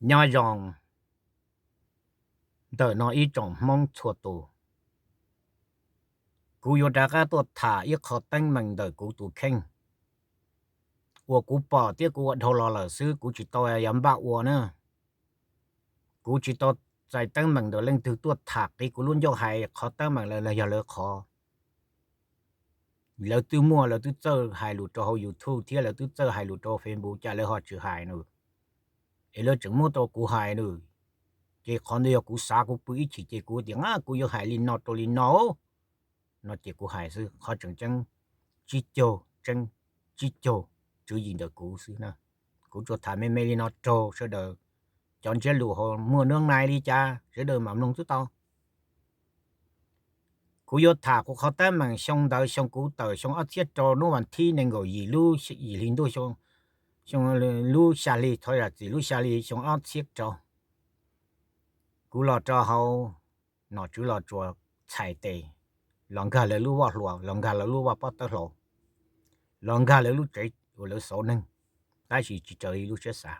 Nyob zoo ntawm no ib tsoom Hmoob txhua tus, kuv yuav rov qab tuaj tham ib qho teeb meem ntawm kuv tus kheej uas kuv pom thiab kuv ua dhau los lawm xwb, kuv tsis tau yuav npaj ua na. Kuv tsis tau txais teeb meem ntawm leej twg tuaj tham qiv kuv lub ncauj hais qhov teeb meem lawm los yog lawv qhov. Lawv twb muaj, lawv twb txawj hais lus rau hauv YouTube thiab lawv twb txawj hais lus rau Facebook, cas lawv ho tsis hais no? Es lawv tseem muab rau kuv hais no. Ces qhov ntawd yog kuv xav kuv pw ib chim ces kuv tias a kuv yuav hais li no rau li no no ces kuv hais xwb. Qhov tseem ceeb, tsib caug tseeb, tsib caug tswv yim ntawm kuv xwb na. Kuv tsuas tham me me li no rau sawv daws, cov ntsiab lus hauv muaj nruab nai li cas sawv daws mam mloog twb tau. Kuv yuav tham kuv qhov teeb meem xyoo ntawd, xyoo kuv tawm xyoo ob txhiab rau hnub vas thib nees nkaum yim lub yim hli ntuj, xyoo, lub xya hli, thov zam txim, lub xya hli xyoo ob txhiab rau. Kuv los rau hauv nom tswv Los Tsuas txhais tes, los nkag lawv lub voj hlua, los nkag lawv lub vaj pob tawb hlau, los nkag lawv lub tsev uas lawv xauv neeg, tab sis tsis raws li lub siab xav.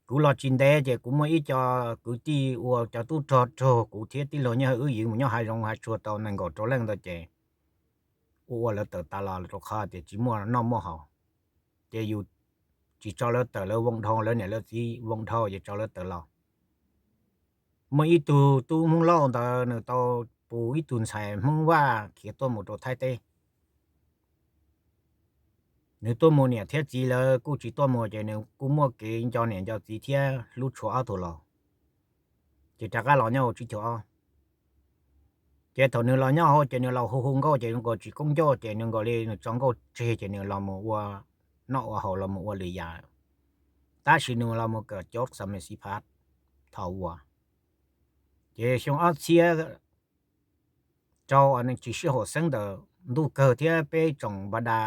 Kuv los tsis ntev ces kuv muaj ib co kwv tij ua cov tub rog raug kuv thiab tij laug Nyiaj Hawj wb ywv mus nyob hav zoov hav tsuag tau nees nkaum rau leej ntawd ces ua ua lawv tawm tas los rau qhov tias tsis muaj noj muaj haus, ces yus tsis tso lawv tawm, lawv voo dhau, lawv niam lawv txiv voo dhau ces tso lawv tawm los. Muaj ib tug tub Hmoob Lauj ntawd nws tau pus ib tug ntxhais Hmoob Vaj khiav tuaj mus rau Thaib teb. Nws tuaj mus, niam thiab txiv lawv kuj tsis tuaj mus ces nws kuj muaj kev nco niam nco txiv thiab hlub tshua ob tug los, ces rov qab los nyob hauv tsib caug ob. Ces thaum nws los nyob hauv ces nws los hu hu nkauj ces nws nkaus tsis koob ncauj ces nws nkaus li nws tso nkauj tseg ces nws los mus ua noj ua haus los mus ua lwm yam, tab sis nws los mus kawm cov xam mej xib phab thaum ub. Ces xyoo ob txhiab rau tsis sij hawm xeeb ntawm ntuj kawg thiab peb tsoom npaj da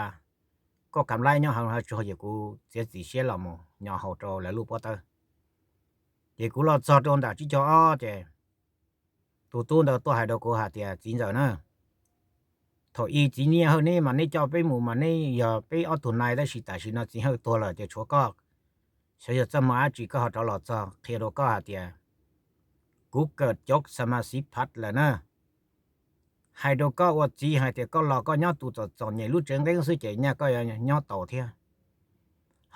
koj kam laib nyob hauv hav tsuag ces kuv txiav txim siab los mus nyo haus rau lawv lub pob tawb. Ces kuv los txog rau ntawm tsib caug ob ces tus tub ntawd tuaj hais rau kuv hais tias txiv ntxawm na, thaum ub txiv Nyiaj Hawj neb mas neb coj peb mus mas neb yog peb ob tug nai, tab sis tam sim no txiv Hawj tuag lawm ces tshuav koj, xyov yog txoj hmoo dab tsi koj ho rov los txog, qhia rau koj hais tias kuv kawm cov xam mej xib phab lawm na. Hais rau koj ua txiv hais tias koj los koj nyob tus txom txom nyem lub tsev nqeeb xwb ces nyaj koj yuav nyob tau thiab.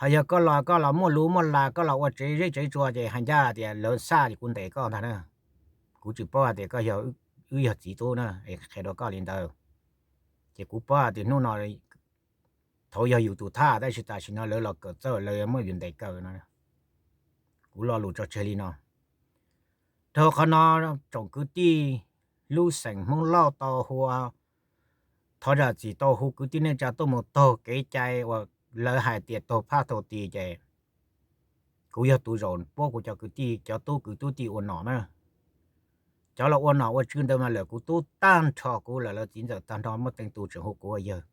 Ho yog koj los koj los muaj lus muaj la, koj los ua tsev zeb tsev tsua ces hais ncaj tias lawv xaj ces kuv ntes koj ntag na. Kuv tsis paub hais tias koj yog, wb yog txiv tub na, es qhia rau koj li ntawd. Ces kuv paub hais tias hnub no thaum yog yus tus thaj, tab sis tam sim no lawv los kawm txawj, lawv muab yus ntes kaw no. Kuv lo lus tso tseg li no. Dhau qhov no, tsoom kwv tij lub xeem Hmoob Lauj tau hu, thov zam txim, tau hu kwv tij neej tsa tuaj mus taug kev cai uas lawv hais tias taug phaj taug ti ces kuv yog tus zaum puab kuv cov kwv tij, cov tub kwv tub tij ua nom na. Cov los ua nom ua tswv ntawd mas lawm kuv tub tag nrho, kuv lawm lawv txiv ntxawm tag nrho, muaj teev tus tseem hu kuv ua yawg.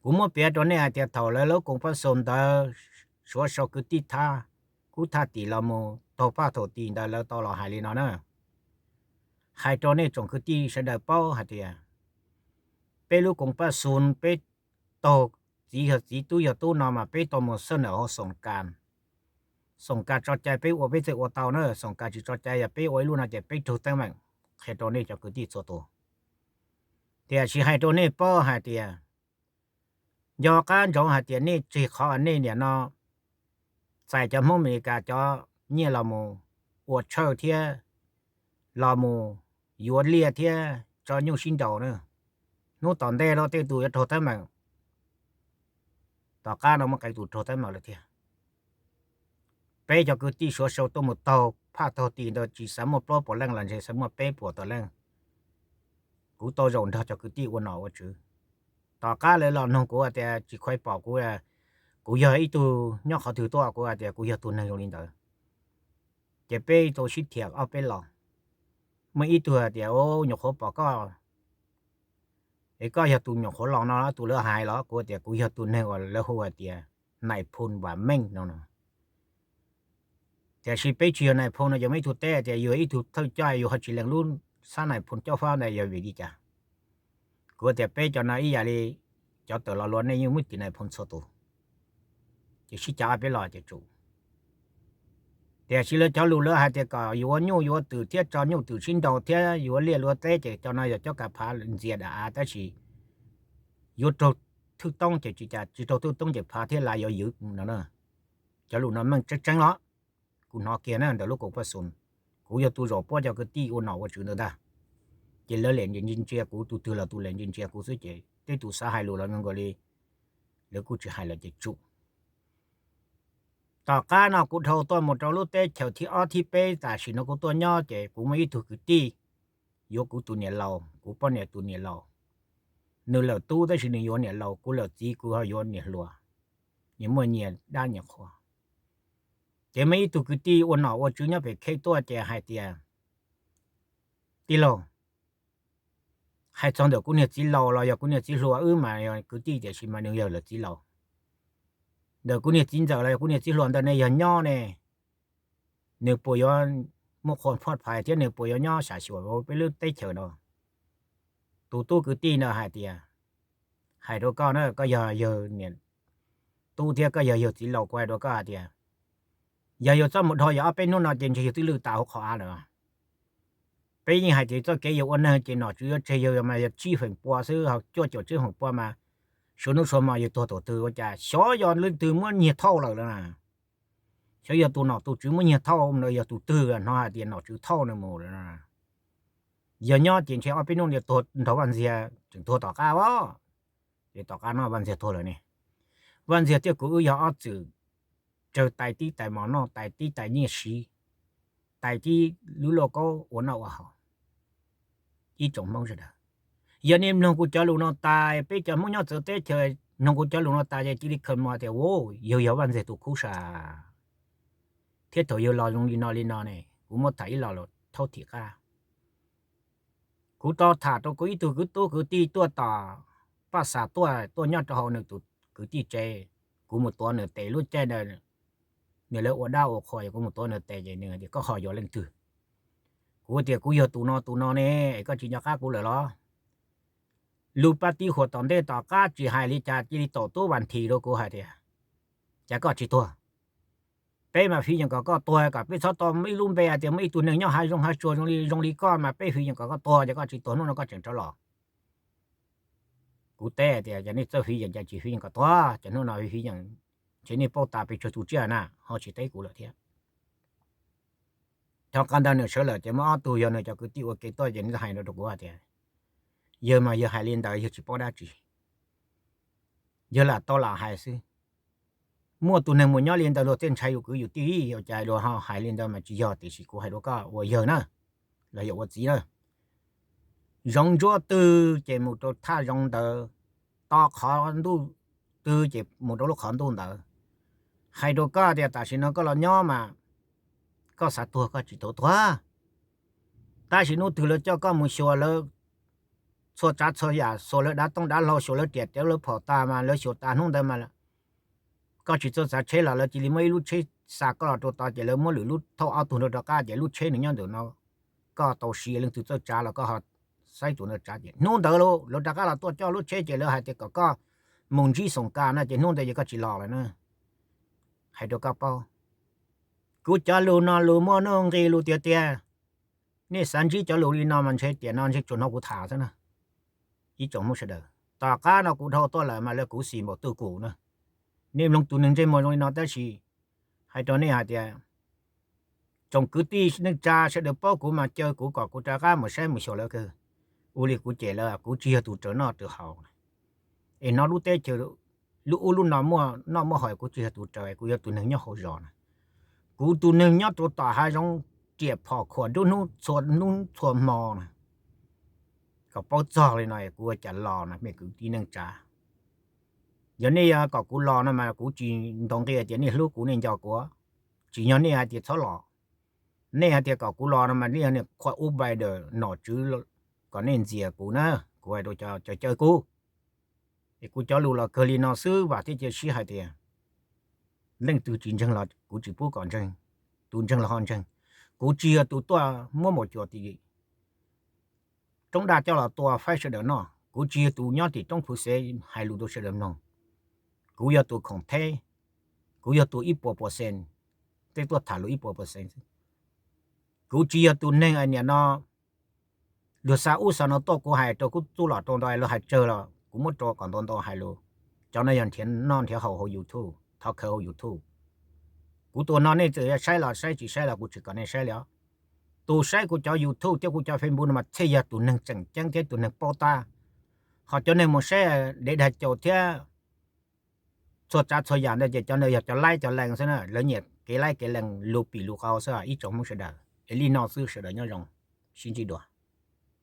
Kuv muab piav rau nej hais tias thaum lawv lub koom paj xus ntawd suav sau kwv tij thaj, kub thaj tim los mus taug phaj taug ti ntawd lawv tau los hais li no na. Hais rau nej tsoom kwv tij sawv daws paub hais tias peb lub koom paj xus peb taug txiv yog txiv tub yog tub no mas peb tau mus xab nawm hauv xoom kas. Xoom kas tso cai peb ua peb thiaj ua tau na, xoom kas tsis tso cai yog peb ua ib lub no ces peb raug teeb meem. Qhia rau nej cov kwv tij txhua tus, tiam sis hais rau nej paub hais tias nco qab ntsoov hais tias nej tseg qhov nej niam no txais cov Hmoob Amelikas cov nyiaj los mus ua tshawj thiab los mus yuav liaj thiab tso nyuj sib nraus na. Hnub tom ntej los tej tus yuav raug teeb meem, tom qab no muaj qee tus raug teeb meem lawm thiab. Peb cov kwv tij suav sau tuaj mus taug phaj taug ti ntawd tsis xav muaj plaub puas leej los ntshe xav muaj peb puas tawm leej. Kuv tau zaum nrog cov kwv tij ua nom ua tswv. Tom qab lawv los nug kuv hais tias tsis khuv pom kuv, kuv yog ib tug nyob qhov twg tuaj, kuv hais tias kuv yog tus neeg zoo li ntawd. Ces peb tau sib tham ob peb los. Muaj ib tug hais tias, nyuam qhuav pom koj es koj yog tus nyuam qhuav los no tus lawv hais los? Kuv tias kuv yog tus neeg uas lawv hu hais tias Nais Phoo Vam Meej no no. Tiam sis peb tsis yog Nais Phoo no, ces muaj ib tug teb tias yus yog ib tug thawj coj, yus ho tsis lees lub xab Nais Phoo coj fab ntawd yog vim li cas? Kuv tias peb cov no ib yam li cov tawm los luag, nej yeej muaj tis Nais Phoo txhua tus. Ces sib cav ob peb los ces tsum. Tiam sis lawv cov lus lawv hais tias kom yuav nyuj yuav twm thiab tso nyuj twm sib nraus thiab yuav liaj luav teb ces cov no yog cov kas phav ntxias dam av tab sis yuav raug thwj toob ces tsis cas, tsis raug thwj toob ces phav thiab lav yuav ywv no. Cov lus no meej tseeb tseeb los, kuv hnov kiag na ntawm lub koom paj xoom, kuv yog tus zaum puab cov kwv tij ua nom ua tswv ntawd ntag. Ces lawv lam ntsia ntsia kuv, tus twg los tus lam ntsia ntsia kuv xwb ces tej tus xav hais lus los nkaus li lawv kuj tsis hais lawm ces tsum. Tom qab no kuv dhau tuaj mus rau lub teb chaws thib ob thib peb, tam sim no kuv tuaj nyob ces kuv muaj ib tug kwv tij yuav kuv tus niam laus, kuv poj niam tus niam laus. Nws lawm tub tab sis nws yuav niam laus, kuv lawm txiv kuv ho yuav niam hluas, nyias muaj nyias dab nyias qhua. Ces muaj ib tug kwv tij ua nom ua tswv nyob pem khej tuaj ces hais tias, tij laug, hais txog ntawm kuv niag txiv laus los yog kuv niag txiv hluas, wb mas yog kwv tij tiam sis mas nws yog lawv txiv laus. Ntawm kuv niag txiv ntxawm los yog kuv niag txiv hluas ntawm ne yog nyob ne, nws puas yuav muaj qhua phoj phais thiab nws puas yuav nyob sam xyuas peb lub teb chaws no? Tus tub kwv tij ntawd hais tias, hais rau koj na, koj yog yawg niam tub thiab koj yog yawg txiv laus, kuv hais rau koj hais tias, yog yus txhob mus dhau yog ob peb hnub no ces ntshe yus twb lwj tas hauv qhov av lawm. Peb yeej hais tias txoj kev yus ua neeg ces nom tswv yuav tseg yus mas yog tsib feem pua xwb, cuaj caum tsib feem pua mas suav hnub suav hmo yus tuag thaum twg ua cas xyov yog leej twg muab nyiag thauj lawm na. Xyov yog tus nom tus tswv muab nyiag thauj los yog tus twg hnov hais tias nom tswv thauj nws mus lawm. Yog nyob ces ntshe ob peb hnub no tuag nrog Vaj Ntxiag, tseem tuag tom qab os. Ces tom qab no Vaj Ntxiag tuag lawm ne. Vaj Ntxiag thiab kuv wb yog ob txwm tsawg tais tib tais mov noj, tais tib tais nyiaj siv, tais tib lub lauj kaub ua noj ua haus. Ib tsoom Hmoob sawv daws, yog nej mloog kuv cov lus no tas, peb cov Hmoob nyob txawv teb chaws mloog kuv cov lus no tas ces cia li khaws mos tias, u, yawg yog Vaj Ntxiag tus khub sas. Thiab thaum yawg los zoo li no li no ne, kuv muab tham ib los lus thaub thim qab. Kuv rov tham rau kuv ib tug kwv tub kwv tij tuaj tom Paj Xas tuaj, tuaj nyob rau hauv nws tus kwv tij tsev. Kuv mus tuav nws tes lub caij ntawd, nws lawv ua dab ua qhua, kuv mus tuav nws tes ces nws tias, koj ho yog leej twg? Kuv tias, kuv yog tus no tus no ne, es koj tsis nco qab kuv lawm los? Lub pab tib huas tom ntej tom qab tsis hais li cas cia li taum tub Vas Nthis rau kuv hais tias, cas koj tsis tuag? Peb mas fiv yeem kom koj tuag, kom peb txhob tau ib lub npe hais tias muaj ib tug neeg nyob hav zoov hav tsuag zoo li zoo li koj mas peb fiv yeem kom koj tuag, ces koj tsis tuag hnub no koj tseem rov los. Kuv teb tias, yog nej txawj fiv yeem ces tsis fiv yeem kom tuag, ces hnub no fiv yeem ces nej paub tas pes tsawg tus tsiaj na, ho tsis teb kuv lawm thiab. Thaum qab ntawd nws sawv lawm ces muaj ob tug yog nws cov kwv tij ua ke tuaj ces nws hais rau kuv hais tias, yawg mas yawg hais li ntawd yawg tsis paub dab tsi, yawg lam tau lam hais xwb. Muaj tus neeg mus nyob li ntawd luag thiaj ntshai yus kwv yus tij, ua cas luag ho hais li ntawd mas tsis yog, tiam sis kuv hais rau koj ua yawg na, los yog ua txiv na, zoov ntsuab twg ces mus rau thaj zoov ntawd, to qhov ntuj twg ces mus rau lub qhov ntuj ntawd. Hais rau koj tias tam sim no koj los nyob mas koj xav tuag koj tsis tau tuag. Tab sis hnub twg lawv coj koj mus xyuas lawv txhua tsav txhua yam, xyuas lawv dav tooj dav hlau, xyuas lawv riam tiav lawv phom tas mas lawv xyuas tas hnub ntawd mas koj tsis txawj tsav tsheb los lawv cia li muab ib lub tsheb xa koj los rau tod ces lawv muab lwm lub thauj ob tug nrog rov qab ces lub tsheb nws nyob ntawm no, koj tau siv leej twg txawj tsav los koj ho saib tus ntawd tsav ces hnub ntawd lawv rov qab los tuaj coj lub tsheb ces lawv hais tias kom koj mus ntsib xoom kas no ces hnub ntawd ces koj tsis los lawm na. Hais rau koj paub, kuv cov lus no lus muaj nuj nqis lus tiag tiag. Nej xav ntsib cov lus li no mas ntshe tiam no ntshe tsuas hnov kuv tham xwb na. Ib tsoom Hmoob sawv daws, tom qab no kuv dhau tuaj lawm mas lawv kuv xis npaum twj kum na. Nej mloog tus neeg ntsej muag zoo li no tab sis hais rau nej hais tias, tsoom kwv tij neej tsa sawv daws paub kuv mas caw kuv kom kuv rov qab mus saib mus xyuas lawv kawg. Ua li kuv cem lawv, kuv tsis yog tus raws noj raws haus, es hnov lub teb chaws lub ub lub no muaj noj muaj haus, kuv tsis yog tus raws, kuv yog tus neeg nyob hauv zos na. Kuv tus neeg nyob rau tom hav zoov, riam phom khuam nruab hnub txhua hnub txhua hmo na. Kom paub txog li no kuv ua cas los no, mej kwv tij neej tsa. Yog nej yog kom kuv los no mas kuv tsis ntaus nqi tias nej hlub kuv nej nco kuv, tsim nyog nej hais tias txhob los. Nej hais tias kom kuv los no mas nej yog niag qhua ub bai ntawm nom tswv kom nej ntxias kuv na. Kuv hais rau cov caw kuv, es kuv cov lus los kawg li no xwb, vam thiab cia siab hais tias leej twg tsis ntseeg los kuv tsis pub kom ntseeg, tus ntseeg los ho ntseeg. Kuv tsis yog tus tuaj muab maum cuam tim roob daj coj los tua faib sawv daws noj, kuv tsis yog tus nyob tim roob Phuv Xev hais lus rau sawv daws mloog. Kuv yog tus khoom theb, Kuv yog tus ib puas percent, tej tuaj tham lus ib puas percent xwb. Kuv tsis yog tus neeg niam no luag xa ub xa no tuaj, kuv hais rau kuv txuj lom rau ntau lus hais tsawg los kuv muab rau kom ntau ntau hais lus. Cov no yog nrhiav noj nrhiav haus hauv YouTube, thov khaws hauv YouTube. Kuv tus no nej txawm yog saib los saib, tsis saib los kuv tsis kom nej saib li os. Tus saib kuv cov YouTube thiab kuv cov Facebook no mas thiaj yog tus neeg tseem ceeb thiab tus neeg paub tab. Ho cov neeg mus saib dev dag caus thiab txhua tsav txhua yam ntawd ces cov ntawd yog cov laib cov lees xwb na, lawv nyiam kev laib kev lees lus pim lus qau xwb. Ib tsoom Hmoob sawv daws es li no xwb, sawv daws nyob zoo, sib ntsib dua.